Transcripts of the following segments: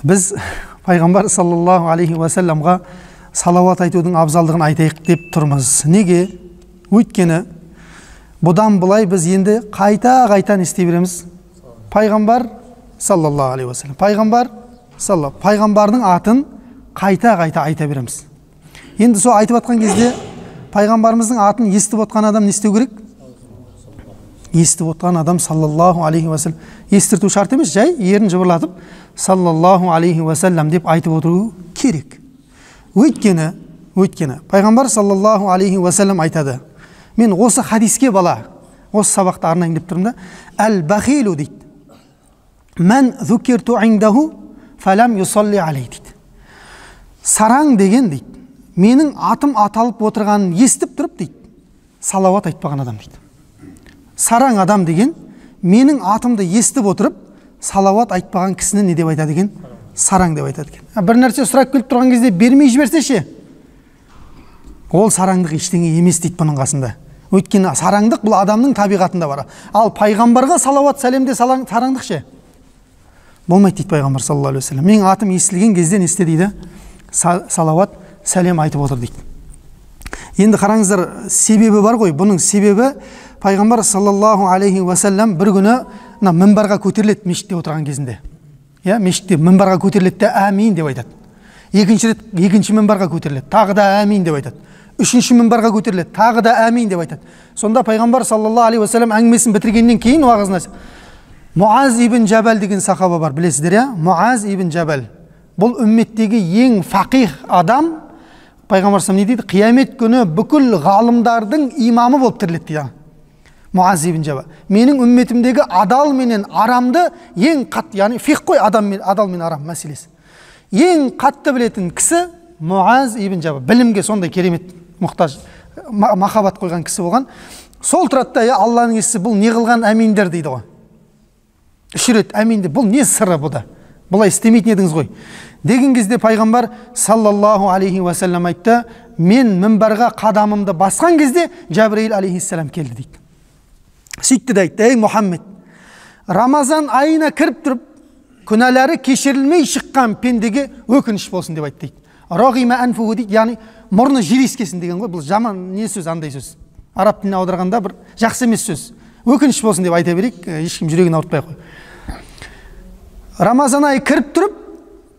Біз пайғамбар саллаллаху алейхи уассаламға салауат айтудың абзалдығын айтайық деп тұрмыз. Неге? Өйткені бұдан былай біз енді қайта-қайта не істей береміз? Пайғамбар саллаллаху алейхи уассалам, пайғамбар салла, пайғамбардың атын қайта-қайта айта береміз. Енді сол айтып атқан кезде пайғамбарымыздың атын естіп отқан адам не істеу керек? Естіп отқан адам саллаллаху алейхи уассалам естірту шарт емес, жай ерін жыбырлатып саллаллаху алейхи уассалам деп айтып отыру керек. Өйткені пайғамбар саллаллаху алейхи уассалам айтады. Мен осы хадиске бала, осы сабақты арнайын деп тұрмын да. Әл-бахилу дейді. Мән зукирту индаху фалам юсалли алей дейді. Сараң деген дейді. Менің атым аталып отырғанын естіп тұрып дейді. Салауат айтпаған адам дейді. Сараң адам деген менің атымды естіп отырып салауат айтпаған кісіні не деп айтады екен? Сараң деп айтады екен. Бір нәрсе сұрап келіп тұрған кезде бермей жіберсе ше? Ол сараңдық ештеңе емес дейді бұның қасында. Өйткені сараңдық бұл адамның табиғатында бар. Ал пайғамбарға салауат сәлем де сараңдық ше? Болмайды дейді пайғамбар саллаллаху алейхи уассалам. Менің атым естілген кезде не істе дейді? Салауат сәлем айтып отыр дейді. Енді қараңыздар, себебі бар ғой. Бұның себебі пайғамбар саллаллаху алейхи уассалам бір күні мына мінбарға көтеріледі мешітте отырған кезінде. Иә, мешітте мінбарға көтеріледі де әмин деп айтады. Екінші рет екінші мінбарға көтеріледі, тағы да әмин деп айтады. Үшінші мінбарға көтеріледі, тағы да әмин деп айтады. Сонда пайғамбар саллаллаху алейхи уассалам әңгімесін бітіргеннен кейін уағызына Муаз ибн Жабал деген сахаба бар, білесіздер, иә? Муаз ибн Жабал. Бұл үмметтегі ең фақих адам. Пайғамбар саллаллаху не дейді? Қиямет күні бүкіл ғалымдардың имамы болып тіріледі дейді. Муаз ибн Жабал. Менің үмметімдегі адал менен арамды ең қатты, яғни фиқ қой, адам мен адал мен арам мәселесі. Ең қатты білетін кісі Муаз ибн Жабал. Білімге сондай керемет мұқтаж, махаббат қойған кісі болған. Сол тұрады да, Алланың елшісі, бұл не қылған әминдер дейді ғой. Үш рет әмин деп, бұл не сыры бұда? Бұлай істемейтін едіңіз ғой. Деген кезде пайғамбар саллаллаху алейхи уассалам айтты, мен мінбарға қадамымды басқан кезде Жабраил алейхиссалам келді дейді. Сөйтті де айтты, ей Мұхаммед, Рамазан айына кіріп тұрып, күнәлары кешірілмей шыққан пендеге өкініш болсын деп айтты дейді. Рағима әнфуху дейді, яғни мұрны жер иіскесін деген ғой, бұл жаман не сөз, андай сөз. Араб тіліне аударғанда бір жақсы емес сөз. Өкініш болсын деп айта берейік, ешкім жүрегін ауыртпай қой. Рамазан айы кіріп тұрып,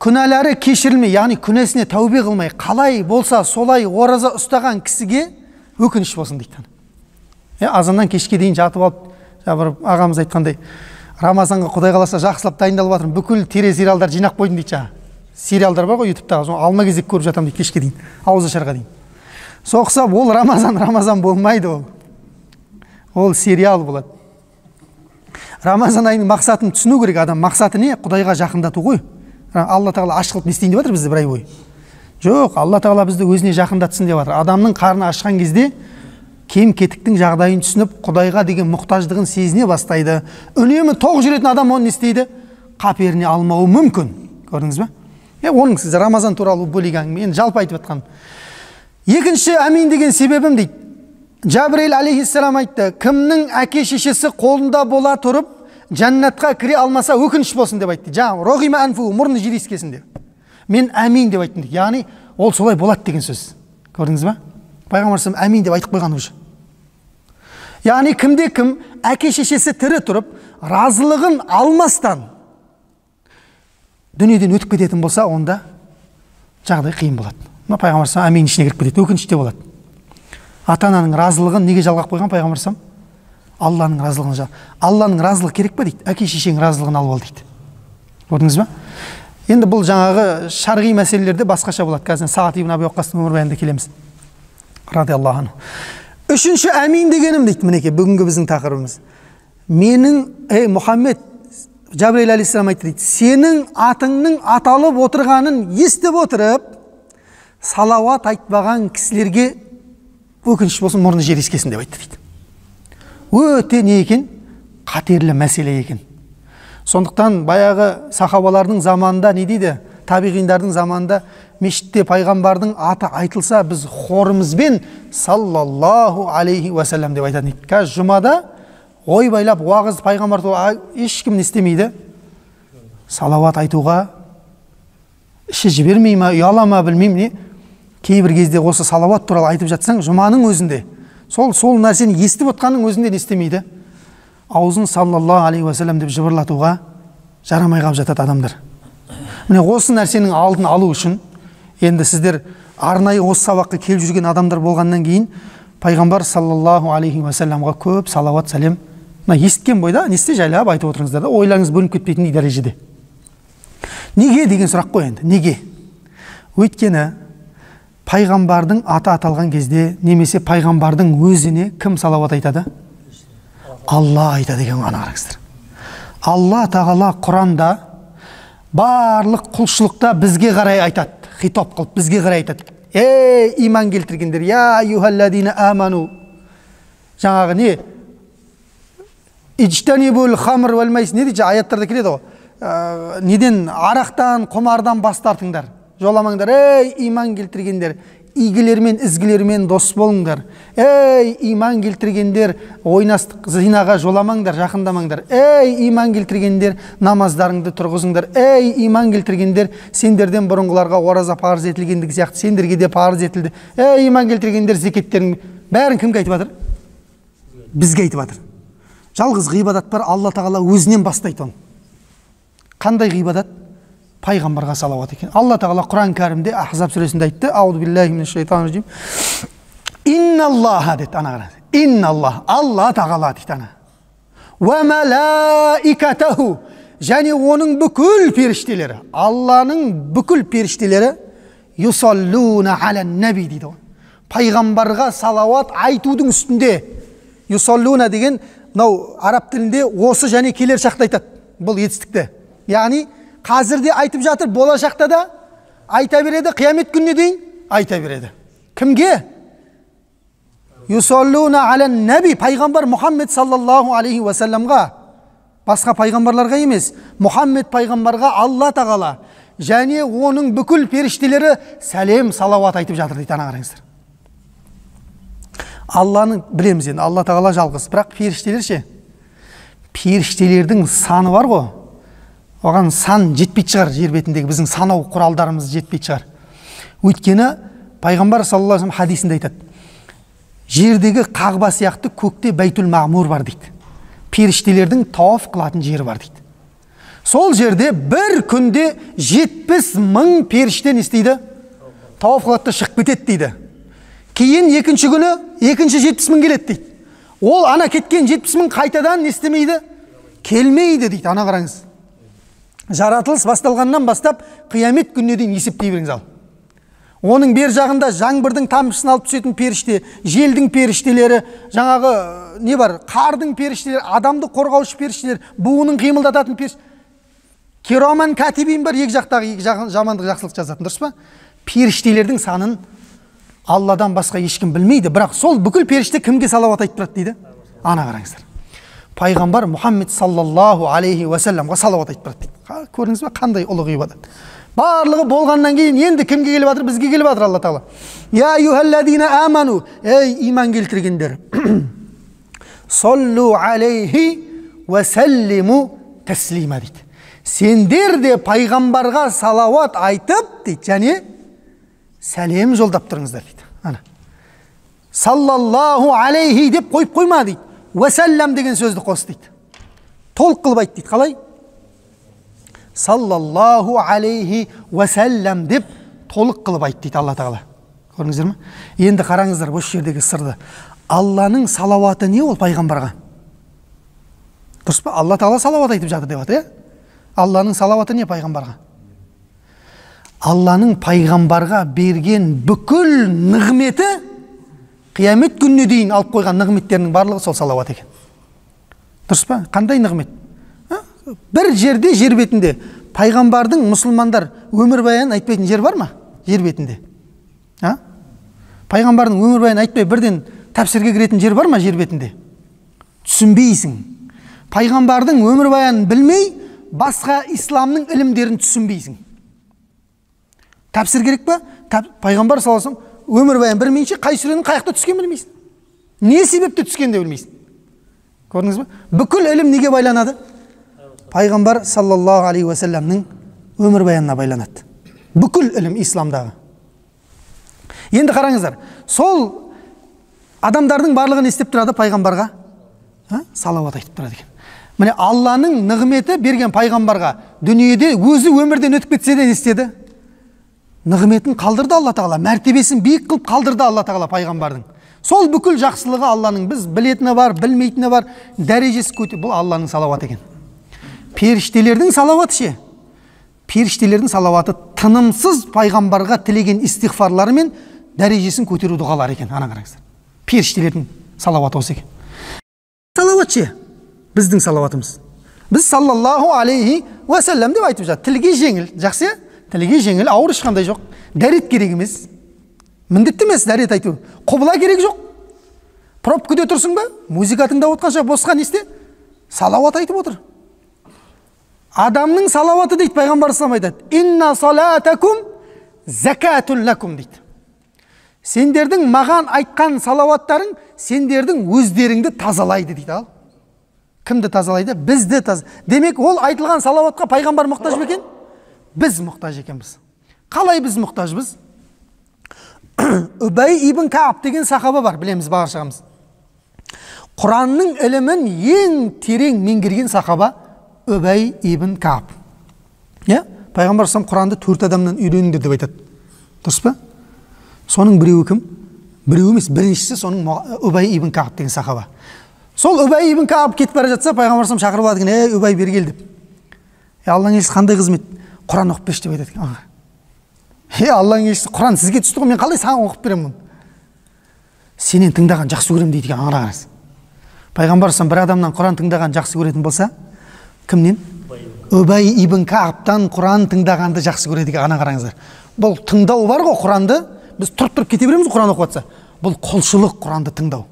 күнәлары кешірілмей, яғни күнәсіне тәубе қылмай, қалай болса солай ораза ұстаған кісіге өкініш болсын дейді. Азаннан кешке дейін жатып алып, бір ағамыз айтқандай, Рамазанға Құдай қаласа жақсылап дайындалып жатырмын, бүкіл телесериалдар жинап қойдым дейді жаңа. Сериалдар бар ғой ютубтағы, соны алма кезек көріп жатамын дейді кешке дейін, ауыз ашарға дейін. Соқса ол Рамазан, Рамазан болмайды ол. Ол сериал болады. Рамазан айының мақсатын түсіну керек адам. Мақсаты не? Құдайға жақындату ғой. Алла тағала аш қылып не істейін деп жатыр бізді бір ай бойы? Жоқ, Алла тағала бізді өзіне жақындатсын деп жатыр. Адамның қарны ашқан кезде кем кетіктің жағдайын түсініп, Құдайға деген мұқтаждығын сезіне бастайды. Үнемі тоқ жүретін адам оны не істейді? Қаперіне алмауы мүмкін. Көрдіңіз бе? Оның сіз Рамазан туралы бөлек әңгіме, енді жалпы айтып жатқаным. Екінші әмин деген себебім дейді. Жабраил алейхиссалам айтты, кімнің әке шешесі қолында бола тұрып, жәннатқа кіре алмаса өкініш болсын деп айтты. Жаңа рағима әнфу, мұрны жер иіскесін деп. Мен әмин деп айттым дейді. Яғни ол солай болады деген сөз. Көрдіңіз бе? Пайғамбар саллаллаху әмин деп айтып қойған уже. Яғни кімде кім әке шешесі тірі тұрып, разылығын алмастан дүниеден өтіп кететін болса, онда жағдай қиын болады. Мына пайғамбар саллаллаху әмин ішіне кіріп кетеді, өкініш те болады. Ата-ананың разылығын неге жалғап қойған пайғамбар саллаллаху? Алланың разылығын. Алланың разылығы керек пе дейді? Әке шешенің разылығын алып ал дейді. Көрдіңіз бе? Енді бұл жаңағы шарғи мәселелерде басқаша болады. Қазір Сағат ибн Аби Уаққастың өмірбаянында келеміз. Радиаллаху анху. Үшінші әмин дегенім дейді, мінекей бүгінгі біздің тақырыбымыз. Менің, ей Мұхаммед, Жабраил алейхиссалам айтты дейді, сенің атыңның аталып отырғанын естіп отырып, салауат айтпаған кісілерге өкініш болсын, мұрны жер иіскесін деп айтты дейді. Өте не екен? Қатерлі мәселе екен. Сондықтан баяғы сахабалардың заманында не дейді? Табиғиндардың заманында мешітте пайғамбардың аты айтылса, біз хорымызбен саллаллаху алейхи уассалам деп айтатын едік. Қазір жұмада ойбайлап уағыз пайғамбар туралы ешкім не істемейді? Салауат айтуға Іші жібермей ма, ұяла ма, білмеймін не. Кейбір кезде осы салауат туралы айтып жатсаң, жұманың өзінде, сол нәрсені естіп отқанның өзінде не істемейді? Аузын саллаллаху алейхи уассалам деп жыбырлатуға жарамай қалып жатады адамдар. Міне осы нәрсенің алдын алу үшін, енді сіздер арнайы осы сабаққа келіп жүрген адамдар болғаннан кейін, пайғамбар саллаллаху алейхи уассаламға көп салауат сәлем мына естіген бойда не істе жайлап айтып отырыңыздар да, ойларыңыз бөлініп кетпейтіндей дәрежеде. Неге деген сұрақ қой енді. Неге? Өйткені пайғамбардың аты аталған кезде немесе пайғамбардың өзіне кім салауат айтады? Алла айтады екен, ана қараңыздар. Алла тағала Құранда барлық құлшылықта бізге қарай айтады, хитап қылып бізге қарай айтады. Ей, иман келтіргендер, я аюхалладина аману. Жаңағы не? Ижтанибул хамр вал майсир не дейді? Аяттарда келеді ғой. Неден? Арақтан, құмардан бас тартыңдар. Жоламаңдар. Ей, иман келтіргендер, игілермен, ізгілермен дос болыңдар. Ей, иман келтіргендер, ойнастық зинаға жоламаңдар, жақындамаңдар. Ей, иман келтіргендер, намаздарыңды тұрғызыңдар. Ей, иман келтіргендер, сендерден бұрынғыларға ораза парыз етілгендігі сияқты сендерге де парыз етілді. Ей, иман келтіргендер, зекеттерің бәрін кімге айтып жатыр? Бізге айтып жатыр. Жалғыз ғибадат бар, Алла тағала өзінен бастайды оны. Қандай ғибадат? Пайғамбарға салауат екен. Алла тағала Құран кәрімде Ахзаб сүресінде айтты. Аузу биллахи минаш-шайтанир-ражим. Инналлаха деді, ана қараңыз. Инналлах, Алла тағала дейді ана. Уа малаикатаху, және оның бүкіл періштелері, Алланың бүкіл періштелері юсаллуна алян наби дейді. Пайғамбарға салауат айтудың үстінде. Юсаллуна деген мынау араб тілінде осы және келер шақта айтады бұл етістікті. Яғни қазірде айтып жатыр, болашақта да айта береді, қиямет күніне дейін айта береді. Кімге? Юсаллуна алян наби, пайғамбар Мұхаммед саллаллаху алейхи уассаламға, басқа пайғамбарларға емес, Мұхаммед пайғамбарға Алла тағала және оның бүкіл періштелері сәлем салауат айтып жатыр дейді. Ана қараңыздар. Алланың білеміз енді, Алла тағала жалғыз, бірақ періштелер ше? Періштелердің саны бар ғой. Оған сан жетпейтін шығар, жер бетіндегі біздің санау құралдарымыз жетпейтін шығар. Өйткені пайғамбар саллаллаху алейхи вассалам хадисінде айтады. Жердегі Қағба сияқты көкте Бәйтул Мағмур бар дейді. Періштелердің тауаф қылатын жері бар дейді. Сол жерде бір күнде 70 мың періште не істейді? Тауаф қылады да шығып кетеді дейді. Кейін екінші күні екінші 70 мың келеді дейді. Ол ана кеткен 70 мың қайтадан не істемейді? Келмейді дейді. Ана қараңыз. Жаратылыс басталғаннан бастап қиямет күніне дейін есептей беріңіз ал. Оның бер жағында жаңбырдың тамшысын алып түсетін періште, желдің періштелері, жаңағы не бар, қардың періштелері, адамды қорғаушы періштелер, буынын қимылдататын періште. Кераман катибин бар, екі жақтағы екі жамандық жақсылық жазатын, дұрыс па? Періштелердің санын Алладан басқа ешкім білмейді, бірақ сол бүкіл періште кімге салауат айтып тұрады дейді? Ана қараңыздар. Пайғамбар Мұхаммед саллаллаху алейхи уассаламға салауат айтып тұрады дейді. Көрдіңіз бе, қандай ұлы ғибадат. Барлығы болғаннан кейін енді кімге келіп жатыр? Бізге келіп жатыр Алла тағала. Я аюхалладина аману, ей иман келтіргендер. Саллу алейхи уассаллиму таслима дейді. Сендер де пайғамбарға салауат айтып дейді, және сәлем жолдап тұрыңыздар дейді. Ана. Саллаллаху алейхи деп қойып қойма дейді. Уассалам деген сөзді қос дейді. Толық қылып айт дейді. Қалай? Саллаллаху алейхи уассалам деп толық қылып айт дейді Алла тағала. Көрдіңіздер ме? Енді қараңыздар осы жердегі сырды. Алланың салауаты не ол пайғамбарға? Дұрыс па? Алла тағала салауат айтып жатыр деп жатыр, иә? Алланың салауаты не пайғамбарға? Алланың пайғамбарға берген бүкіл нығметі, қиямет күніне дейін алып қойған нығметтерінің барлығы сол салауат екен. Дұрыс па? Қандай нығмет? Бір жерде, жер бетінде пайғамбардың мұсылмандар өмірбаянын айтпайтын жер бар ма? Жер бетінде. Пайғамбардың өмірбаянын айтпай бірден тәпсірге кіретін жер бар ма жер бетінде? Түсінбейсің. Пайғамбардың өмірбаянын білмей, басқа исламның ілімдерін түсінбейсің. Тәпсір керек па? Пайғамбар саллаллаху алейхи вассалам өмірбаян білмейінше қай сүренің қай жақта түскенін білмейсің. Не себепті түскенін де білмейсің. Көрдіңіз бе? Бүкіл ілім неге байланады? Пайғамбар саллаллаху алейхи уассаламның өмірбаянына байланады. Бүкіл ілім исламдағы. Енді қараңыздар, сол адамдардың барлығын не істеп тұрады пайғамбарға? Салауат айтып тұрады екен. Міне, Алланың нығметі берген пайғамбарға дүниеде өзі өмірден өтіп кетсе де не істеді? Нығметін қалдырды Алла Тағала, мәртебесін биік қылып қалдырды Алла Тағала пайғамбардың. Сол бүкіл жақсылығы Алланың, біз білетіні бар, білмейтіні бар, дәрежесі көте, бұл Алланың салауаты екен. Періштелердің салауаты ше? Періштелердің салауаты тынымсыз пайғамбарға тілеген истиғфарлары мен дәрежесін көтеру дұғалары екен. Ана қараңыздар. Періштелердің салауаты осы екен. Салауат ше? Біздің салауатымыз. Біз саллаллаху алейхи уассалам деп айтып жатыр. Тілге жеңіл, жақсы? Тілге жеңіл, ауыр ешқандай жоқ. Дәрет керек емес. Міндетті емес дәрет айту. Құбыла керек жоқ. Пробкіде тұрсың ба? Музыка тыңдап отқанша босқа не істе? Салауат айтып отыр. Адамның салауаты дейді, пайғамбар ислам айтады. Инна салатакум закатун лакум дейді. Сендердің маған айтқан салауаттарың сендердің өздеріңді тазалайды дейді. Ал кімді тазалайды? Бізді таза. Демек, ол айтылған салауатқа пайғамбар мұқтаж ба екен? Біз мұқтаж екенбіз. Қалай біз мұқтажбыз? Үбәй ибн Кааб деген сахаба бар, білеміз баршамыз. Құранның ілімін ең терең меңгерген сахаба Үбәй ибн Кааб. Иә? Пайғамбар саллаллаху Құранды 4 адамнан үйреніңдер деп айтады. Дұрыс па? Соның біреуі кім? Біреуі емес, біріншісі соның Үбәй ибн Кааб деген сахаба. Сол Үбәй ибн Кааб кетіп бара жатса, пайғамбар саллаллаху шақырып алады екен, "Ей, Үбәй, бері кел" деп. "Е, Алланың елшісі, қандай қызмет? Құран оқып берші" деп айтады екен. "Е, Алланың елшісі, Құран сізге түсті ғой, мен қалай саған оқып беремін оны? Сенен тыңдаған жақсы көремін" дейді екен. Аңғара қараңыз. Пайғамбар саллаллаху бір адамнан Құран тыңдаған жақсы көретін болса, кімнен? Үбәй ибн Каабтан Құран тыңдағанды жақсы көреді екен. Ана қараңыздар. Бұл тыңдау бар ғой Құранды, біз тұрып-тұрып кете береміз Құран оқып жатса. Бұл құлшылық, Құранды тыңдау.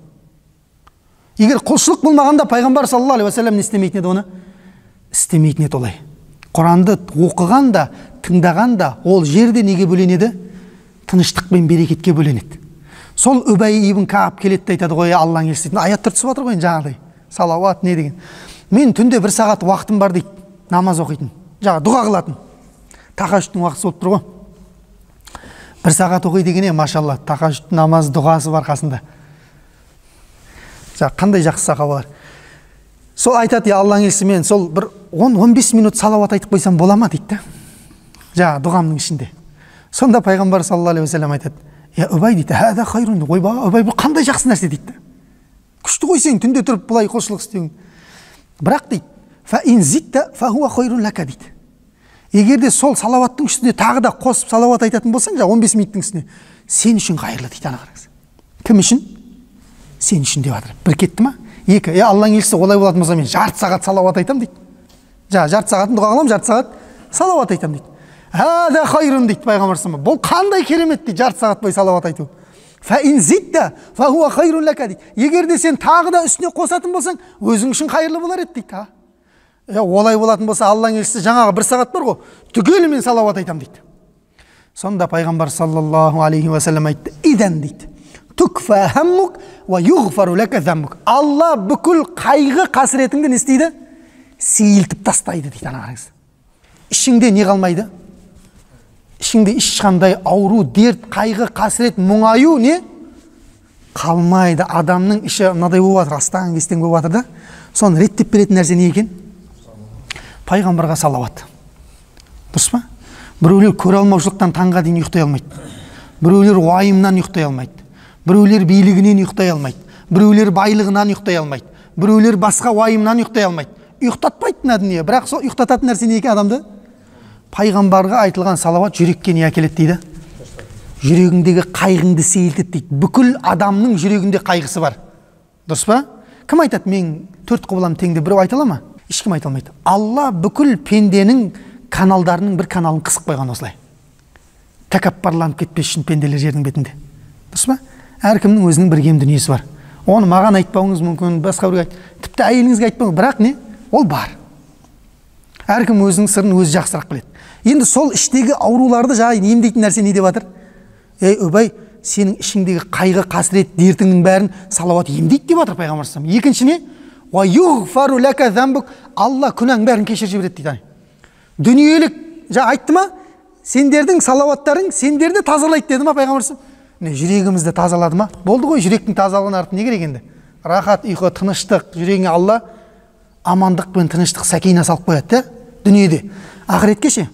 Егер құлшылық болмағанда пайғамбар саллаллаху алейхи уассалам не істемейтін еді оны? Істемейтін еді олай. Құранды оқыған да, тыңдаған да ол жерде неге бөленеді? Тыныштық пен берекетке бөленеді. Сол Үбәй ибн Кааб келеді де айтады ғой, Алланың елшісі дейтін. Аяттар түсіп жатыр ғой жаңағыдай. Салауат не деген. Мен түнде 1 сағат уақытым бар дейді, намаз оқитын, жаңа дұға қылатын. Тахажжудтың уақыты болып тұр ғой. 1 сағат оқи деген, машалла, тахажжуд намаз дұғасы бар қасында. Жаңа қандай жақсы сахабалар. Сол айтады, Алланың елшісі, мен сол бір 10-15 минут салауат айтып қойсам бола ма дейді да. Жаңа дұғамның ішінде. Сонда пайғамбар саллаллаху алейхи уассалам айтады, "Я Үбәй" дейді, "Хада хайрун". Ойбай, Үбәй, бұл қандай жақсы нәрсе дейді да. Күшті ғой сен түнде тұрып былай құлшылық істеуің. Бірақ дейді, "Фа ин зитта фа хуа хайрун лака" дейді. Егер де сол салауаттың үстіне тағы да қосып салауат айтатын болсаң, жаңа 15 минуттың үстіне, сен үшін қайырлы дейді. Ана қараңыз. Кім үшін? Сен үшін деп жатыр. Бір кетті ма? Екі. Е, Алланың елшісі, олай болатын болса мен жарты сағат салауат айтамын дейді. Жаңа жарты сағатын дұға қыламын, жарты сағат салауат айтамын дейді. Хада хайрун дейді пайғамбар саллаллаху. Бұл қандай керемет дейді, жарты сағат бойы салауат айту. Фа ин зитта фа хуа хайрун лака дейді. Егер де сен тағы да үстіне қосатын болсаң, өзің үшін қайырлы болар еді дейді. Е, олай болатын болса, Алланың елшісі, жаңағы 1 сағат бар ғой, түгелімен салауат айтамын дейді. Сонда пайғамбар саллаллаху алейхи уассалам айтты, "Идан" дейді, "Түкфа хаммук уа юғфару лака заммук". Алла бүкіл қайғы қасіретіңді не істейді? Сейілтіп тастайды дейді. Ана қараңыз. Ішіңде не қалмайды? Ішіңде ешқандай ауру, дерт, қайғы, қасірет, мұңаю не қалмайды. Адамның іші мынадай болып жатыр, астан кестең болып жатыр да. Соны реттеп беретін нәрсе не екен? Пайғамбарға салауат. Дұрыс па? Біреулер көре алмаушылықтан таңға дейін ұйықтай алмайды. Біреулер уайымнан ұйықтай алмайды. Біреулер билігінен ұйықтай алмайды. Біреулер байлығынан ұйықтай алмайды. Біреулер басқа уайымнан ұйықтай алмайды. Ұйықтатпайды мына дүние. Бірақ сол ұйықтататын нәрсе не екен адамды? Пайғамбарға айтылған салауат жүрекке не әкеледі дейді? Жүрегіңдегі қайғыңды сейілтеді дейді. Бүкіл адамның жүрегінде қайғысы бар. Дұрыс па? Кім айтады, мен 4 құбылам тең деп біреу айта ала ма? Ешкім айта алмайды. Алла бүкіл пенденің каналдарының бір каналын қысып қойған осылай. Тәкаппарланып кетпес үшін пенделер жердің бетінде. Дұрыс па? Әркімнің өзінің бір кем дүниесі бар. Оны маған айтпауыңыз мүмкін, басқа біреуге айт, тіпті әйеліңізге айтпауыңыз, бірақ не? Ол бар. Әркім өзінің сырын өзі жақсырақ біледі. Енді сол іштегі ауруларды жаңа емдейтін нәрсе не деп жатыр? Ей, Үбәй, сенің ішіңдегі қайғы, қасірет, дертіңнің бәрін салауат емдейді деп жатыр пайғамбар саллаллаху алейхи вассалам. Екінші не? Уа юғфару лака замбук. Алла күнәң бәрін кешіріп жібереді дейді. Дүниелік, жаңа айтты ма? сендердің салауаттарың сендерді тазалайды деді ма пайғамбар? Міне, жүрегімізді тазалады ма? Болды ғой, жүректің тазалығына артық не керек енді? Рахат, ұйқы, тыныштық, жүрегіңе Алла амандық пен тыныштық, сәкина салып қояды да дүниеде. Ақыретке ше?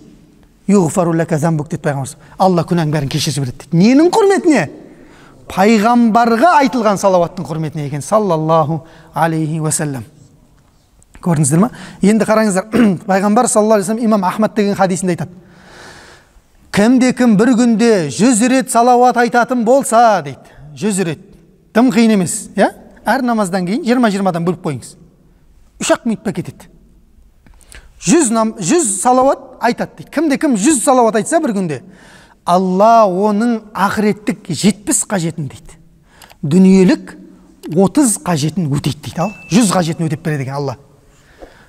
Юғфару лака замбук деді пайғамбар. Алла күнәң бәрін кешіріп жібереді дейді. Ненің құрметіне? Пайғамбарға айтылған салауаттың құрметіне екен, саллаллаху алейхи уассалам. Көрдіңіздер ма? Енді қараңыздар, пайғамбар саллаллаху алейхи уассалам Имам Ахмад деген хадисінде айтады. Кімде кім бір күнде 100 рет салауат айтатын болса дейді. 100 рет. Тым қиын емес, иә? Әр намаздан кейін 20-20-дан бөліп қойыңыз. 3-ақ минутта кетеді. 100 салауат айтады дейді. Кімде кім 100 салауат айтса бір күнде, Алла оның ақыреттік 70 қажетін дейді. Дүниелік 30 қажетін өтейді дейді. Ал 100 қажетін өтеп береді екен Алла.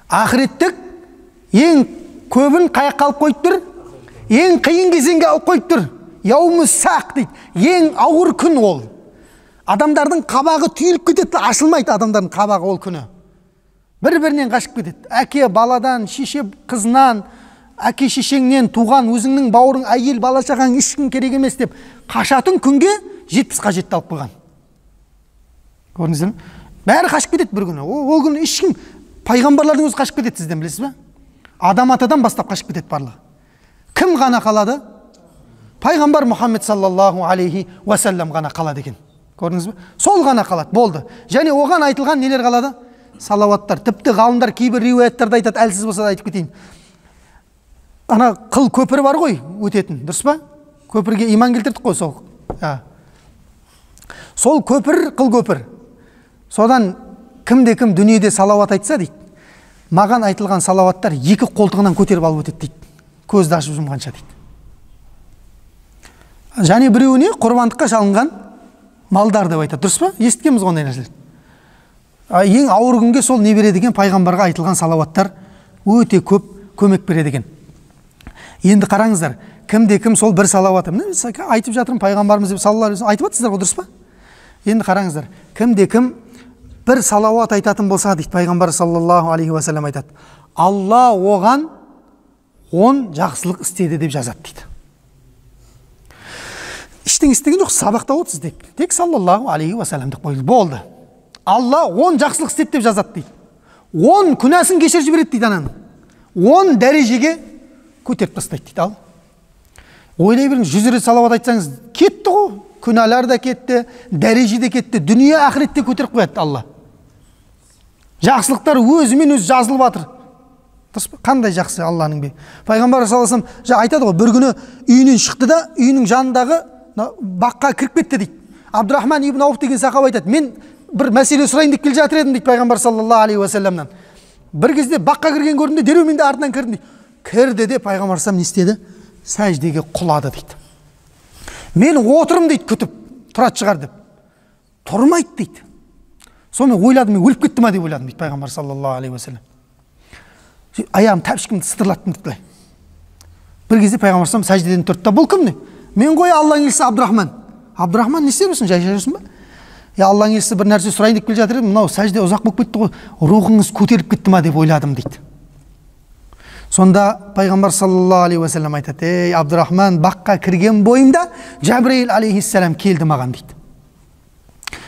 Ақыреттік ең көбін қаяққа алып қойып тұр? Ең қиын кезеңге алып қойып тұр. Яумус сақ дейді. Ең ауыр күн ол. Адамдардың қабағы түйіліп кетеді, ашылмайды адамдардың қабағы ол күні. Бір-бірінен қашып кетеді. Әке баладан, шеше қызынан, әке шешеңнен, туған өзіңнің бауырың, әйел, бала шағаң ешкім керек емес деп қашатын күнге 70 қажетті алып қойған. Көрдіңіздер ме? Бәрі қашып кетеді бір күні. Ол күні ешкім, пайғамбарлардың өзі қашып кетеді сізден, білесіз бе? Адам атадан бастап қашып кетеді барлығы. Кім ғана қалады? Пайғамбар Мұхаммед саллаллаху алейхи уассалам ғана қалады екен. Көрдіңіз бе? Сол ғана қалады, болды. Және оған айтылған нелер қалады? Салауаттар. Тіпті ғалымдар кейбір риуаяттарда айтады, әлсіз болса да айтып кетейін. Ана қыл көпір бар ғой өтетін, дұрыс па? Көпірге иман келтірдік қой сол. Сол көпір, қыл көпір. Содан кімде кім дүниеде салауат айтса дейді, маған айтылған салауаттар екі қолтығынан көтеріп алып өтеді дейді. Көзді ашып жұмғанша дейді. Және біреуіне құрбандыққа шалынған малдар деп айтады, дұрыс па? Естігенбіз ғой ондай нәрселерді. Ең ауыр күнге сол не береді екен? Пайғамбарға айтылған салауаттар өте көп көмек береді екен. Енді қараңыздар, кімде кім сол бір салауаты, міне айтып жатырмын, пайғамбарымыз деп саллаллаху алейхи вассалам айтып жатсыздар ғой, дұрыс па? Енді қараңыздар, кімде кім бір салауат айтатын болса дейді, пайғамбар саллаллаху алейхи уассалам айтады, Алла оған 10 жақсылық істеді деп жазады дейді. Ештеңе істеген жоқ, сабақта отырсыз тек. Тек саллаллаху алейхи уассалам деп қойды. Болды. Алла 10 жақсылық істеді деп жазады дейді. 10 күнәсін кешіріп жібереді дейді ананың. 10 дәрежеге көтеріп тастайды дейді. Ал ойлай беріңіз, 100 рет салауат айтсаңыз, кетті ғой. Күнәлар да кетті, дәреже де кетті, дүние ақыретте көтеріп қояды Алла. Жақсылықтар өзімен өзі жазылып жатыр. Қандай жақсы Алланың бе. Пайғамбар саллаллаху алейхи вассалам айтады ғой, бір күні үйінен шықты да, үйінің жанындағы баққа кіріп кетті дейді. Абдурахман ибн Ауф деген сахаба айтады, мен бір мәселе сұрайын деп келе жатыр едім дейді пайғамбар саллаллаху алейхи уассаламнан. Бір кезде баққа кірген көрдім де, дереу мен де артынан кірдім дейді. Кірді де пайғамбар саллаллаху не істеді? Сәждеге құлады дейді. Мен отырым дейді, күтіп тұрады шығар деп. Тұрмайды дейді. Сонымен ойладым, мен өліп кетті ма деп ойладым дейді пайғамбар саллаллаху алейхи уассалам. Аяғым тәпішкімді сытырлаттым дейді. Бір кезде пайғамбар саллаллаху сәждеден тұрды да, бұл кім не? Мен ғой Алланың елшісі Абдурахман. Абдурахман, не істеп жүрсің? Жай жүрсің ба? Я Алланың елшісі, бір нәрсе сұрайын деп келе жатыр едім, мынау сәжде ұзақ болып кетті ғой, рухыңыз көтеріліп кетті ма деп ойладым дейді. Сонда пайғамбар саллаллаху алейхи уассалам айтады, ей Абдурахман, баққа кірген бойымда Жабраил алейхиссалам келді маған дейді.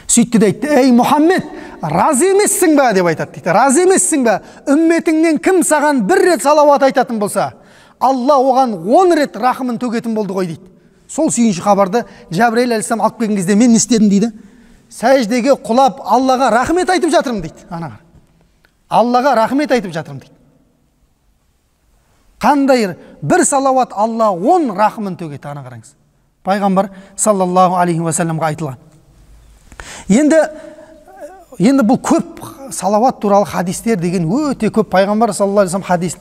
Сөйтті де айтты, ей Мұхаммед, разы емессің ба деп айтады дейді. Разы емессің ба? Үмметіңнен кім саған бір рет салауат айтатын болса, Алла оған 10 рет рахымын төгетін болды ғой дейді. Сол сүйінші хабарды Жабраил алейхиссалам алып келген кезде мен не істедім дейді? Сәждеге құлап Аллаға рахмет айтып жатырмын дейді. Ана Аллаға рахмет айтып жатырмын дейді. Қандай бір салауат Алла 10 рахымын төгеді, ана қараңыз. Пайғамбар саллаллаху алейхи уассаламға айтылған. Енді бұл көп салауат туралы хадистер деген өте көп. Пайғамбар саллаллаху алейхи уассалам хадис.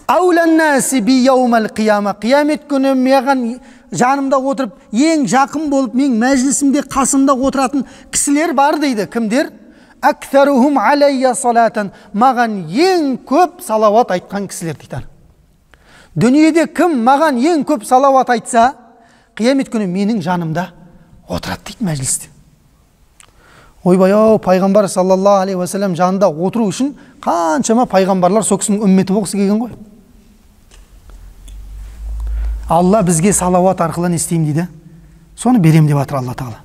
Аулан наси би яумал қияма, қиямет күні маған жанымда отырып, ең жақын болып, мен мәжілісімде қасымда отыратын кісілер бар дейді. Кімдер? Аксарухум алайя салатан, маған ең көп салауат айтқан кісілер дейді. Дүниеде кім маған ең көп салауат айтса, қиямет күні менің жанымда отырады дейді мәжілісте. Ойбай ау, пайғамбар саллаллаху алейхи уассалам жанында отыру үшін қаншама пайғамбарлар сол кісінің үмметі болғысы келген ғой. Алла бізге салауат арқылы не істеймін дейді? Соны берем деп жатыр Алла Тағала.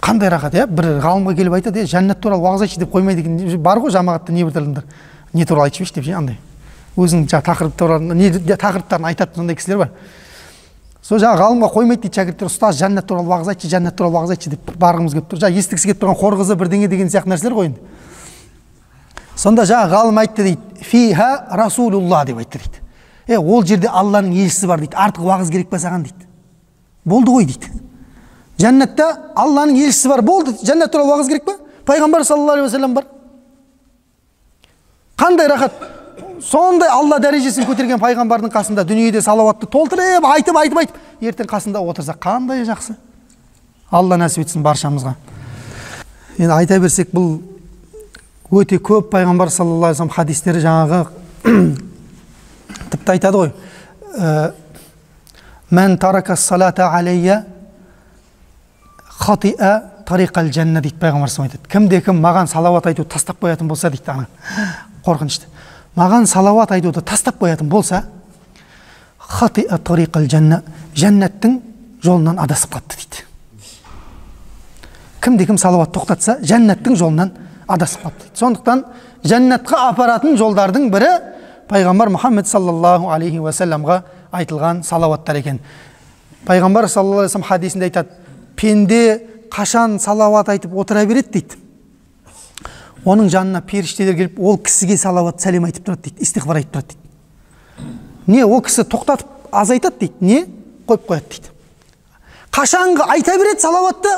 Қандай рахат, иә? Бір ғалымға келіп айтады, жәннат туралы уағыз айтшы деп қоймайды екен. Бар ғой жамағатта небір түрлі не туралы айтып жіберші деп андай. Өзінің жаңағы тақырып туралы, не тақырыптарын айтады, сондай кісілер бар. Сол жаңағы ғалымға қоймайды дейді шәкірттер, ұстаз жәннат туралы уағыз айтшы, жәннат туралы уағыз айтшы деп барғымыз келіп тұр. Жаңа естігісі келіп тұрған хор қызы бірдеңе деген сияқты нәрселер ғой енді. Сонда жаңағы ғалым айтты дейді, фиха расулулла деп айтты дейді. Ол жерде Алланың елшісі бар дейді, артық уағыз керек па саған дейді. Болды ғой дейді. Жәннатта Алланың елшісі бар, болды, жәннат туралы уағыз керек па? Пайғамбар саллаллаху алейхи уассалам бар. Қандай рахат. Сондай Алла дәрежесін көтерген пайғамбардың қасында дүниеде салауатты толтырып, айтып, айтып, айтып, ертең қасында отырса қандай жақсы. Алла нәсіп етсін баршамызға. Енді айта берсек, бұл өте көп пайғамбар саллаллаху алейхи уассалам хадистері жаңағы тіпті айтады ғой. Мән тарака салата алейя хатиа тариқал жәнна дейді пайғамбар саллаллаху айтады. Кімде кім маған салауат айтуды тастап қоятын болса дейді, ана қорқынышты. Маған салауат айтуды тастап қоятын болса, хатиа тариқал жәнна, жәннаттың жолынан адасып қалыпты дейді. Кімде кім салауат тоқтатса, жәннаттың жолынан адасып қалыпты дейді. Сондықтан жәннатқа апаратын жолдардың бірі пайғамбар Мұхаммед саллаллаху алейхи уассаламға айтылған салауаттар екен. Пайғамбар саллаллаху алейхи уассалам хадисінде айтады, пенде қашан салауат айтып отыра береді дейді. Оның жанына періштелер келіп, ол кісіге салауат сәлем айтып тұрады дейді, истиғфар айтып тұрады дейді. Не ол кісі тоқтатып азайтады дейді, не қойып қояды дейді. Қашанғы айта береді салауатты,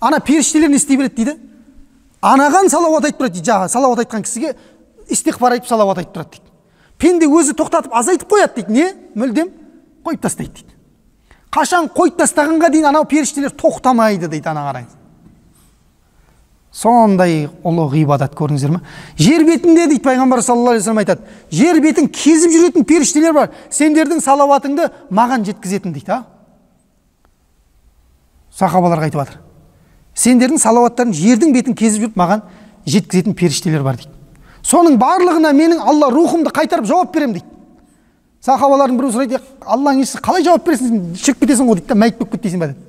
ана періштелер не істей береді дейді? Анаған салауат айтып тұрады дейді, жаңағы салауат айтқан кісіге истиғфар айтып салауат айтып тұрады дейді. Пенде өзі тоқтатып азайтып қояды дейді, не мүлдем қойып тастайды дейді. Қашан қойып тастағанға дейін анау періштелер тоқтамайды дейді, ана қараңыз. Сондай ұлы ғибадат, көрдіңіздер ме? Жер бетінде дейді пайғамбар саллаллаху алейхи уассалам айтады, жер бетін кезіп жүретін періштелер бар, сендердің салауатыңды маған жеткізетін дейді. Сахабаларға айтып жатыр. Сендердің салауаттарын жердің бетін кезіп жүріп маған жеткізетін періштелер бар дейді. Соның барлығына менің Алла рухымды қайтарып жауап беремін дейді. Сахабалардың біреуі сұрайды, Алланың елшісі қалай жауап бересің, шіріп кетесің ғой дейді да, мәйіт болып кетесің ба деді.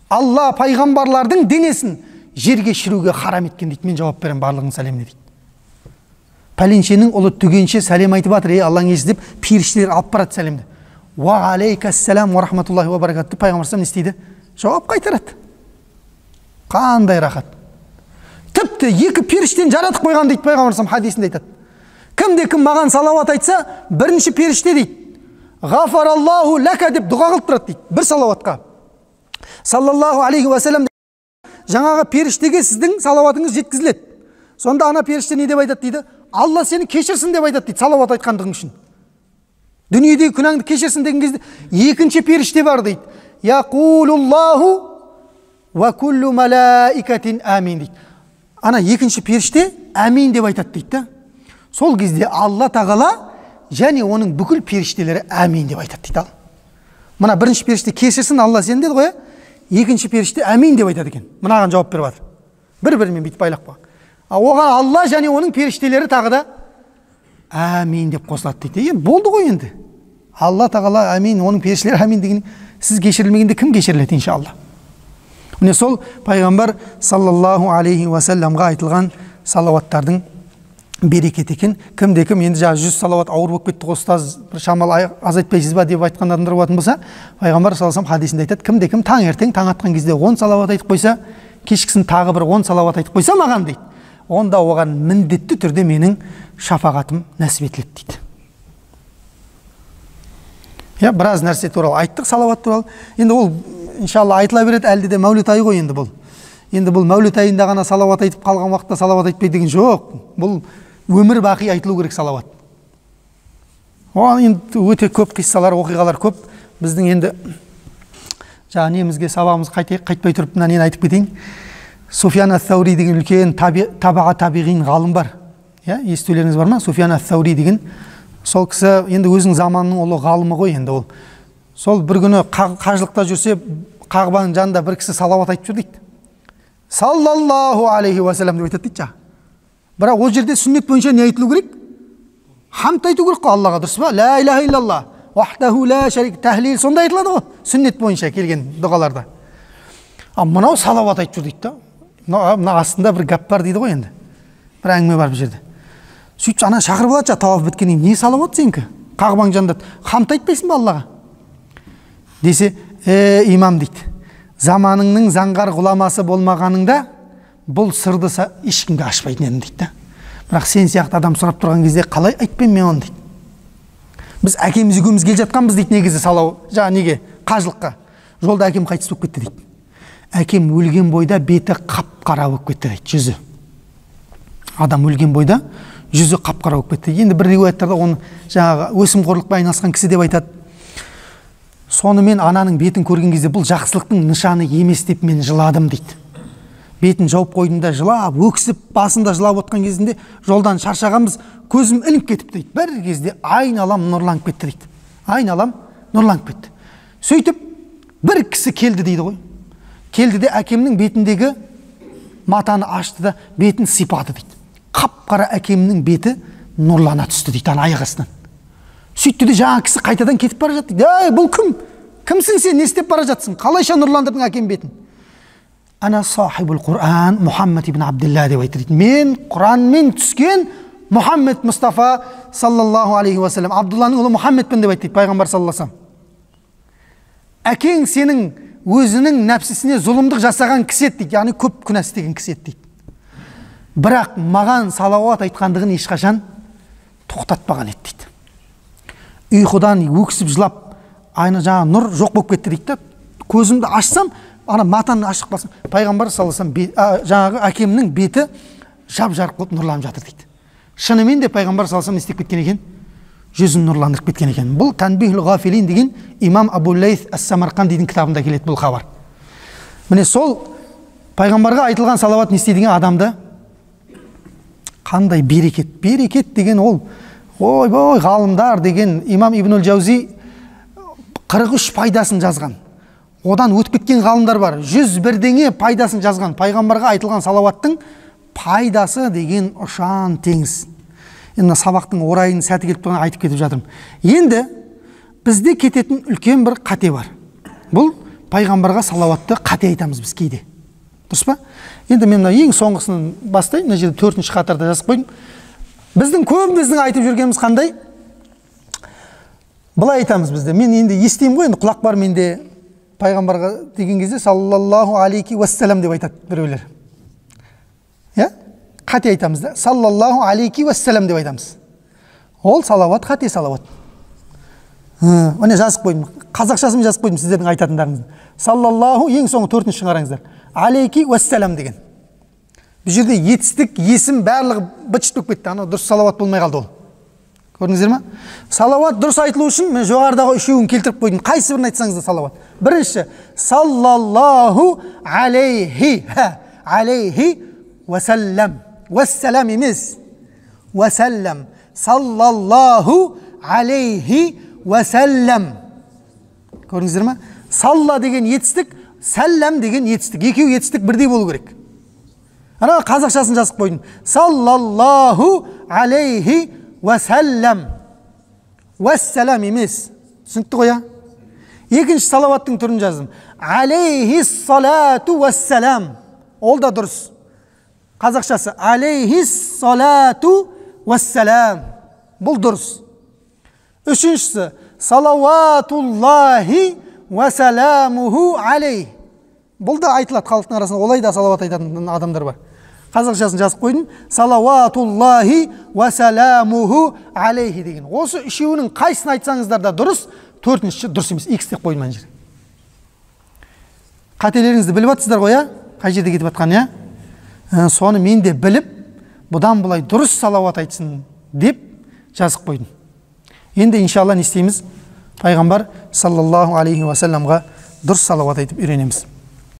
Алла пайғамбарлардың денесін жерге шіруге харам еткен дейді, мен жауап беремін барлығының сәлеміне дейді. Пәленшенің ұлы түгенше сәлем айтып жатыр, ей Алланың елшісі деп періштелер алып барады сәлемді. Уа алейкассалам уа рахматуллахи уа баракатух деп пайғамбар саллаллаху алейхи вассалам не істейді? Жауап қайтарады. Қандай рахат. Тіпті екі періштені жаратып қойған дейді пайғамбар саллаллаху алейхи вассалам хадисінде айтады. Кімде кім маған салауат айтса, бірінші періште дейді, ғафараллаху ләка деп дұға қылып тұрады дейді, бір салауатқа. Саллаллаху алейхи уассалам жаңағы періштеге сіздің салауатыңыз жеткізіледі. Сонда ана періште не деп айтады дейді? Алла сені кешірсін деп айтады дейді, салауат айтқандығың үшін. Дүниедегі күнәңді кешірсін деген кезде екінші періште бар дейді. Яқулуллаху уа куллу малаикатин амин дейді. Ана екінші періште әмин деп айтады дейді да. Сол кезде Алла Тағала және оның бүкіл періштелері әмин деп айтады дейді. Мына бірінші періште кешірсін Алла сені деді ғой, екінші періште әмин деп айтады екен. Мынаған жауап беріп жатыр. Бір-бірімен бүйтіп байлап қойған. Оған Алла және оның періштелері тағы да әмин деп қосылады дейді. Енді болды ғой енді. Алла Тағала әмин, оның періштелері әмин деген, сіз кешірілмегенде кім кешіріледі иншалла. Міне сол пайғамбар саллаллаху алейхи уассаламға айтылған салауаттардың берекеті екен. Кімде кім енді жаңа 100 салауат ауыр болып кетті ғой ұстаз, бір шамалы азайтпайсыз ба деп айтқан адамдар болатын болса, пайғамбар саллаллаху алейхи вассалам хадисінде айтады, кімде кім таңертең таң атқан кезде 10 салауат айтып қойса, кешкісін тағы бір 10 салауат айтып қойса маған дейді, онда оған міндетті түрде менің шафағатым нәсіп етіледі дейді. Я біраз нәрсе туралы айттық, салауат туралы. Енді ол иншалла айтыла береді, әлде де мәулет айы ғой енді бұл. Енді бұл мәулет айында ғана салауат айтып қалған уақытта салауат айтпай деген жоқ. Бұл өмір бақи айтылу керек салауат. Оған енді өте көп қиссалар, оқиғалар көп. Біздің енді жаңа немізге сабағымыз қайтпай тұрып мына нені айтып кетейін. Суфиян ас-Саури деген үлкен табаа табиғин ғалым бар. Иә, естулеріңіз бар ма? Суфиян ас-Саури деген сол кісі енді өзінің заманының ұлы ғалымы ғой енді ол. Сол бір күні қажылықта жүрсе, Қағбаның жанында бір кісі салауат айтып жүр дейді. Саллаллаху алейхи уассалам деп айтады дейді. Бірақ ол жерде сүннет бойынша не айтылу керек? Хамд айту керек қой Аллаға, дұрыс па? Ла илаха иллаллах, Уахдаху ла шарик, тәхлил сонда айтылады ғой, сүннет бойынша келген дұғаларда. А мынау салауат айтып жүр дейді да. Мына астында бір гәп бар дейді ғой енді. Бір әңгіме бар бұл жерде. Сөйтіп ана шақырып алады жаңа тауаф біткеннен кейін, не салауат сенікі? Қағбаң жанында хамд айтпайсың ба Аллаға? Десе, имам дейді, заманыңның заңғар ғұламасы болмағаныңда бұл сырды ешкімге ашпайтын едім дейді да. Бірақ сен сияқты адам сұрап тұрған кезде қалай айтпаймын мен оны дейді. Біз әкеміз екеуміз келе жатқанбыз дейді негізі салау, жаңа неге, қажылыққа. Жолда әкем қайтыс болып кетті дейді. Әкем өлген бойда беті қап-қара болып кетті дейді, жүзі. Адам өлген бойда жүзі қап-қара болып кетті. Енді бір риуаяттарда оны жаңағы өсімқорлықпен айналысқан кісі деп айтады. Сонымен ананың бетін көрген кезде бұл жақсылықтың нышаны емес деп мен жыладым дейді. Бетін жауып қойдым да жылап, өксіп, басында жылап отқан кезінде жолдан шаршағанбыз, көзім ілініп кетіп дейді. Бір кезде айналам нұрланып кетті дейді. Айналам нұрланып кетті. Сөйтіп бір кісі келді дейді ғой. Келді де әкемнің бетіндегі матаны ашты да бетін сипады дейді. Қап-қара әкемнің беті нұрлана түсті дейді ана аяқ астынан. Сөйтті де жаңа кісі қайтадан кетіп бара жатты дейді. Әй, бұл кім? Кімсің сен? Не істеп бара жатсың? Қалайша нұрландырдың әкем бетін? Ана сахибул Құран Мұхаммед ибн Абдилла деп айтты дейді. Мен Құранмен түскен Мұхаммед Мұстафа саллаллаху алейхи уассалам, Абдулланың ұлы Мұхаммедпін деп айтты дейді пайғамбар саллаллаху алейхи уассалам. Әкең сенің өзінің нәпсісіне зұлымдық жасаған кісі еді дейді, яғни көп күнә істеген кісі еді дейді. Бірақ маған салауат айтқандығын ешқашан тоқтатпаған еді дейді. Ұйқыдан өксіп жылап, айна жаңа нұр жоқ болып кетті дейді да. Көзімді ашсам, ана матаны ашып қалсам, пайғамбар саллаллаху алейхи вассалам жаңағы әкемнің беті жап-жарық болып нұрланып жатыр дейді. Шынымен де пайғамбар саллаллаху алейхи вассалам не істеп кеткен екен? Жүзін нұрландырып кеткен екен. Бұл Танбихул Ғафилин деген имам Абу Лейс ас-Самарқандидің кітабында келеді бұл хабар. Міне сол пайғамбарға айтылған салауат не істейді деген адамды қандай берекет. Берекет деген ол, ойбой, ғалымдар деген имам Ибн Жаузи 43 пайдасын жазған. Одан өтіп кеткен ғалымдар бар. 100 бірдеңе пайдасын жазған. Пайғамбарға айтылған салауаттың пайдасы деген ұшан теңіз. Енді сабақтың орайын сәті келіп тұрған айтып кетіп жатырмын. Енді бізде кететін үлкен бір қате бар. Бұл пайғамбарға салауатты қате айтамыз біз кейде. Дұрыс па? Енді мен мына ең соңғысын бастайын. Мына жерде 4-ші қатарда жазып қойдым. Біздің көбіміздің айтып жүргеніміз қандай? Былай айтамыз бізде. Мен енді естимін ғой, енді құлақ бар менде. Пайғамбарға деген кезде саллаллаху алейхи уассалам деп айтады біреулер. Иә? Қате айтамыз да. Саллаллаху алейхи уассалам деп айтамыз. Ол салауат қате салауат. Міне жазып қойдым. Қазақшасын жазып қойдым сіздердің айтатындарыңызды. Саллаллаху ең соңғы 4-ші қараңыздар. Алейхи уассалам деген. Бұл жерде етістік, есім барлығы быт-шыт болып кетті. Анау дұрыс салауат болмай қалды ол. Көрдіңіздер ме? Салауат дұрыс айтылу үшін мен жоғарыдағы үшеуін келтіріп қойдым. Қайсы бірін айтсаңыз да салауат. Бірінші, саллаллаху алейхи, алейхи уассалам. Уассалам емес. Уассалам. Саллаллаху алейхи уассалам. Көрдіңіздер ме? Салла деген етістік, сәлләм деген етістік. Екеуі етістік бірдей болу керек. Ана қазақшасын жазып қойдым. Саллаллаху алейхи уассалам. Уассалам емес. Түсінікті ғой, а? Екінші салауаттың түрін жаздым. Алейхиссалату уассалам. Ол да дұрыс. Қазақшасы алейхиссалату уассалам. Бұл дұрыс. Үшіншісі салауатуллахи уассаламуху алейх. Бұл да айтылады халықтың арасында, олай да салауат айтатын адамдар бар. Қазақшасын жазып қойдым. Салауатуллахи уассаламуху алейхи деген. Осы үшеуінің қайсысын айтсаңыздар да дұрыс, төртіншісі дұрыс емес. Икс деп қойдым ана жерде. Қателеріңізді біліп жатсыздар ғой, ә? Қай жерде кетіп жатқан, ә? Соны мен де біліп, бұдан былай дұрыс салауат айтсын деп жазып қойдым. Енді иншалла не істейміз? Пайғамбар саллаллаху алейхи уассаламға дұрыс салауат айтып үйренеміз.